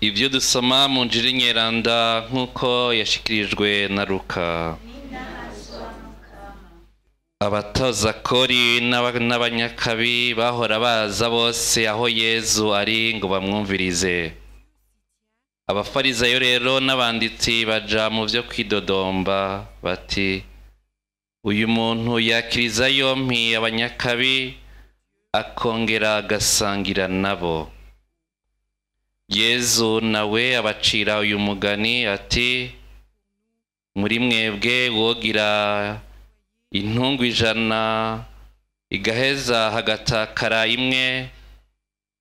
Ibyo dusoma mu Njiri Nyeranda nk'uko yashikirijwe na Luka. Abatoza kori n'abanyakabi bahora baza bose aho Yezu ari ngo bamwumvirize. Abafarizayo rero n'abanditsi baja mu byo kwidodomba bati: uyu muntu yakiriza yompi abanyakabi akongera agasangira nabo. Yezu nawe abacira uyu mugani ati: muri mwebwe wogira intungu 100 igaheza hagatakara imwe,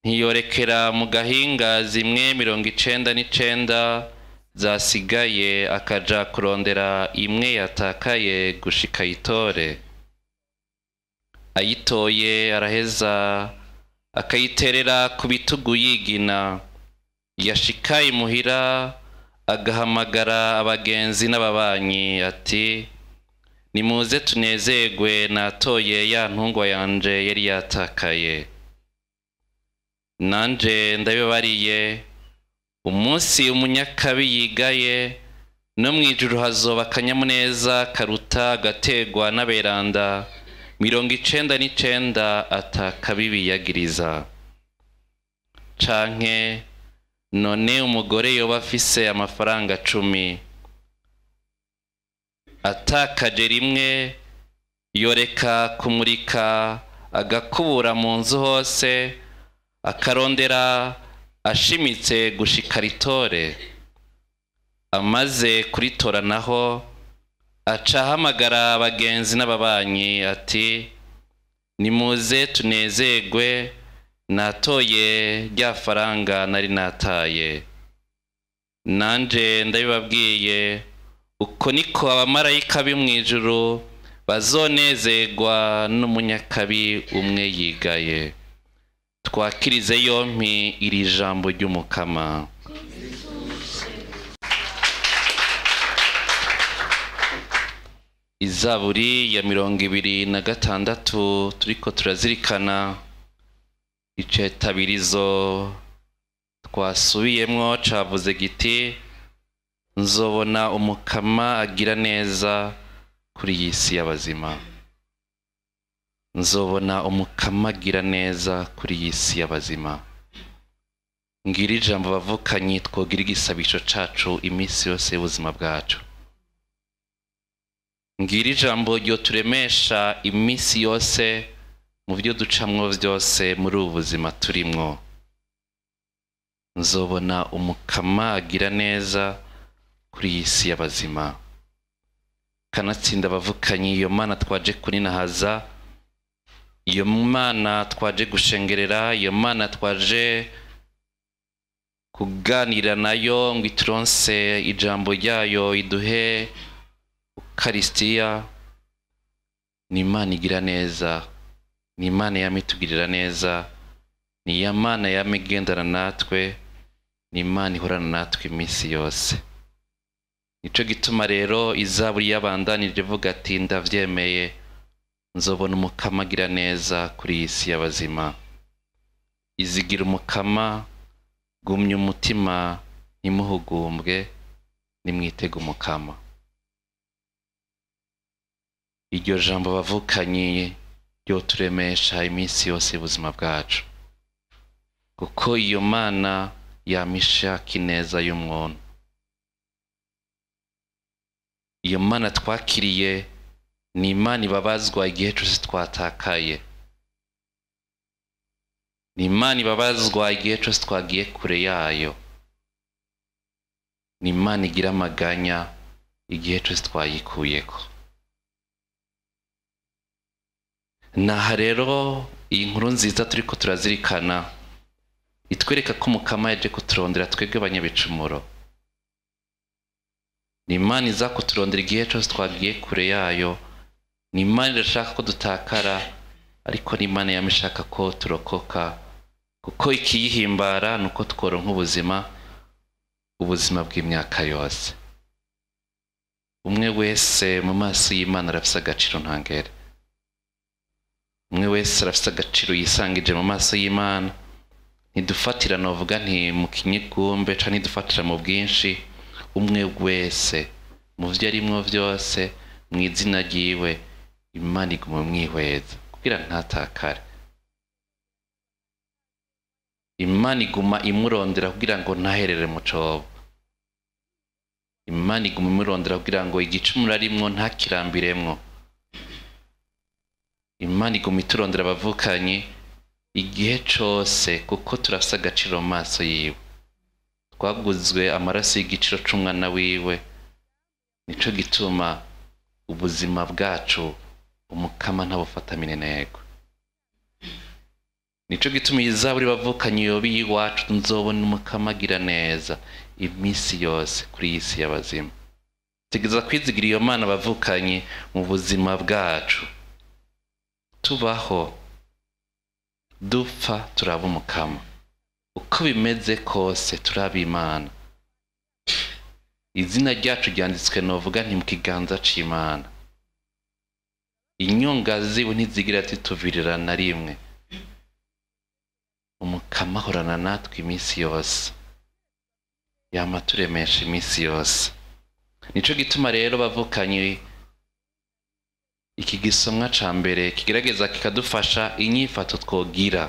ntiyorekera mu gahinga zimwe 99 zasigaye akaja kurondera imwe yatakaye gushika ayitore. Ayitoye araheza akayiterera ku bitugu yigina. Yashika imuhira agahamagara abagenzi n'ababanyi ati: nimuze tunezerwe, natoye ya ntungwa yanje yari yatakaye. Nanje ndabibariye, umunsi umunyakabi yigaye, no mwijuru hazoba akanyamuneza karuta agategwa n'aberanda 99 atakabibiyagiriza. Canke none umugore yoba afise amafaranga 10 atakaje rimwe, yoreka kumurika agakubura mu nzu hose akarondera ashimitse gushika ritore. Amaze kuritora naho aca ahamagara abagenzi n'ababanyi ati: nimuze tunezerwe, natoye rya faranga nari nataye. Nanje ndabibabwiye, uko niko abamarayika bo mw'ijuru bazonezerwa n'umunyakabi umwe yigaye. Twakirize yompi iri jambo ry'Umukama. Izaburi ya 26 turiko turazirikana icetabirizo twasubiyemwo cavuze giti: nzobona Umukama agira neza kuri iyi si y'abazima. Nzobona Umukama agira neza kuri iyi si y'abazima. Ngira ijambo bavukanyi twogira igisabisho cacu iminsi yose y'ubuzima bwacu. Ngira ijambo ryo turemesha iminsi yose mu byo ducamwo vyose muri ubu buzima turimwo. Nzobona Umukama agira neza kuri iyi si y'abazima. Kanatsinda abavukanyi, iyo Mana twaje kuninahaza, iyo Mana twaje gushengerera, iyo Mana twaje kuganira nayo ngo ituronse ijambo ryayo iduhe Ukaristiya, ni Imana igira neza, ni Imana yama itugirira neza, ni Imana yama igendana natwe, ni Imana ihorana natwe iminsi yose. Nico gituma rero izaburi yabandanije ivuga ati: ndavyemeye, nzobona Umukama agira neza kuri iyi si y'abazima. Izigira Umukama, gumya umutima, ntimuhugumbwe, nimwitege Umukama. Iryo jambo bavukanyi ryo turemesha iminsi yose y'ubuzima bwacu, kuko iyo Mana yama ishaka ineza y'umuntu. Iyo Mana twakiriye ni Imana ibabazwa igihe cyose twatakaye, ni Imana ibabazwa igihe cyose twagiye kure yayo, ni Imana igira amaganya igihe cyose twayikuyeko. Naha rero iyi nkuru nziza turiko turazirikana itwereka ko Umukama yaje kuturondera twebwe abanyabicumuro. Ni Imana iza kuturondera igihe cyose twagiye kure yayo, ni Imana idashaka ko dutakara, ariko ni Imana yama ishaka ko turokoka, kuko ikiyihimbara ni uko tworonka ubuzima, ubuzima bw'imyaka yose. Umwe wese mu maso y'Imana arafise agaciro ntangere. Umwe wese arafise agaciro yisangije mu maso y'Imana. Ntidufatira novuga nti mu kinyigumbe canke ntidufatira mu bwinshi, umwe wese mu vyo arimwo vyose mu izina ryiwe Imana iguma imwihweza kugira ntatakare. Imana iguma imurondera kugira ngo ntaherere mu cobo. Imana iguma imurondera kugira ngo igicumuro arimwo ntakirambiremwo. Imana iguma iturondera abavukanyi igihe cose, kuko turafise agaciro mu maso yiwe. Twaguzwe amaraso y'igiciro c'umwana wiwe, nico gituma ubuzima bwacu umukama ntabufata minenegwe. Nico gituma iyi zaburi bavukanyi yoba iyiwacu, nzobona umukama agira neza iminsi yose kuri iyi si y'abazima. Tugeza kwizigira iyo Mana bavukanyi mu buzima bwacu, tubaho dupfa turaba umukama, uko bimeze kose turaba Imana. Izina ryacu ryanditswe novuga nti mu kiganza c'Imana. Inyonga ziwe ntizigira zituvirira na rimwe. Umukama ahorana natwe iminsi yose, yama turemesha iminsi yose. Nico gituma rero bavukanyi iki gisomwa ca mbere kigerageza kikadufasha inyifato twogira,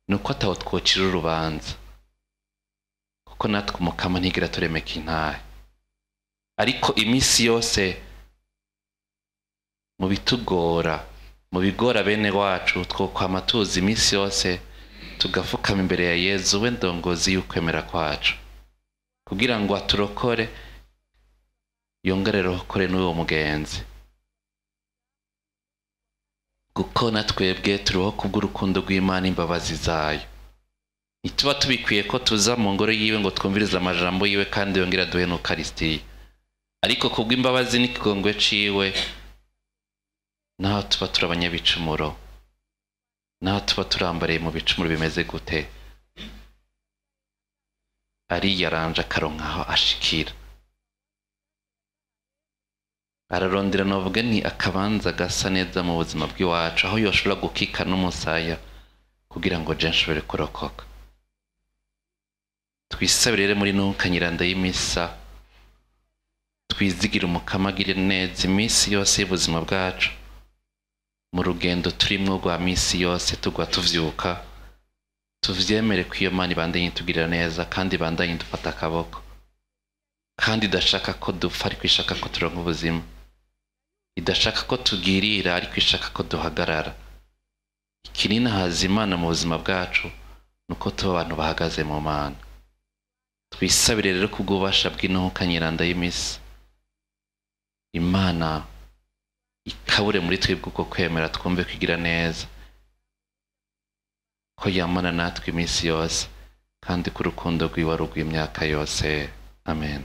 nuko ataho twocira urubanza, kuko natwe umukama ntigira turemeka intahe. Ariko iminsi yose mu bitugora, mu bigora bene wacu, twokwama tuzi iminsi yose tugafukama imbere ya Yezu we ndongozi y'ukwemera kwacu, kugira ngo aturokore yongere arokore n'uwo mugenzi. Kuko natwebwe turiho kubw'urukundo rw'Imana imbabazi zayo. Ntituba tubikwiye ko tuza mu ngoro yiwe ngo twumvirize amajambo yiwe kandi yongere aduhe n'Ukaristiya, ariko kubw'imbabazi n'ikigongwe ciwe, naho tuba turi abanyabicumuro, naho tuba turambariye mu bicumuro bimeze gute, ariyaranje akaronka aho ashikira. Ararondera novuga ni akabanza gasa neza mu buzima bw'iwacu, aho yoshobora gukika n'umusaya kugira ngo je nshobore kurokoka. Twisabire rero muri nunka nyiranda y'imisa, twizigire umukama agire neza iminsi yose y'ubuzima bwacu, mu rugendo turimwo rwa misi yose tugwa tuvyuka, tuvyemere ko iyo Mana ibandanye itugirira neza kandi ibandanye idufata akaboko, kandi idashaka ko dupfa ariko ishaka ko turonka ubuzima, idashaka ko tugirira ariko ishaka ko duhagarara. Ikininahaza Imana mu buzima bwacu nuko tuba abantu bahagaze mu Mana. Twisabire rero kubw'ububasha bw'intuka nyiranda y'imisa, Imana ikabure muri twebwe uko kwemera, twumve kwigira neza, ko yamana natwe iminsi yose, kandi ko urukundo rwiwe ari urw'imyaka yose. Amen.